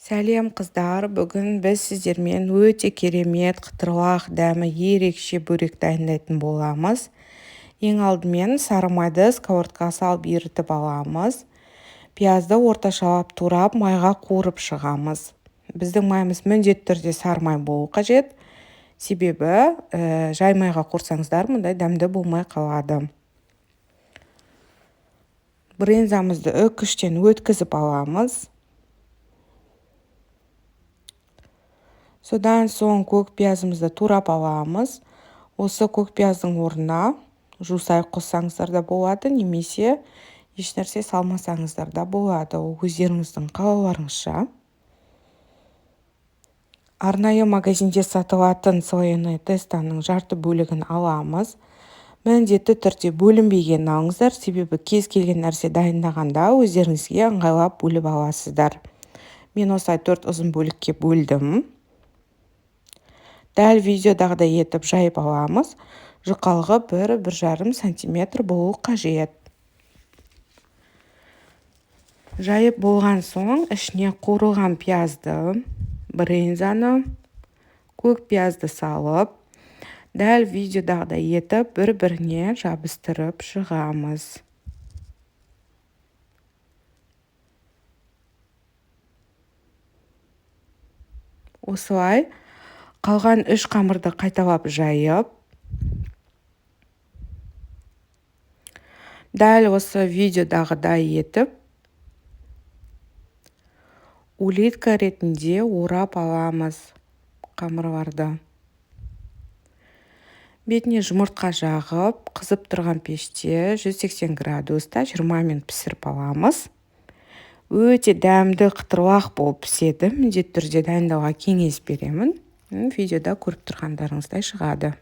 Сәлем, қыздар! Бүгін біз сіздермен өте керемет қытырлақ, дәмі ерекше бөрек дайындайтын боламыз. Ең алдымен сары майды сковородкаға салып ерітіп аламыз. Пиязды орташалап турап, майға қуырып шығамыз. Біздің майымыз міндетті түрде сары май болу қажет. Себебі жай майға қуырсаңыздар, мұндай дәмді болмай қалады. Брынзамызды үкіштен өткізіп аламыз. Содан соң көк пиязымызды турап аламыз. Осы көк пияздың орнына жусай қоссаңыздар да болады, немесе ешнәрсе салмасаңыздар да болады. Ол өздеріңіздің қалауларыңызша. Арнайы магазинде сатылатын слоеный тестаның жарты бөлігін аламыз. Міндетті түрде бөлінбегенін алыңыздар, себебі кез келген нәрсе дайындағанда өздеріңізге ыңғайлап бөліп аласыздар. Мен осылай 4 ұзын бөлікке бөлдім. Дәл видеодағыдай етіп жайып аламыз. Жұқалығы 1-1,5 сантиметр болу қажет. Жайып болған соң ішіне қуырылған пиязды, брынзаны, көк пиязды салып, дәл видеодағыдай етіп бір-біріне жабыстырып шығамыз. Осылай қалған 3 қамырды қайталап жайып, дәл осы видеодағыдай етіп улитка ретінде орап аламыз қамырларды. Бетіне жұмыртқа жағып, қызып тұрған пеште 180 градуста 20 минут пісіріп аламыз. Өте дәмді қытырлақ болып піседі. Міндетті түрде дайындауға кеңес беремін. Видеода көріп тұрғандарыңыздай шығады.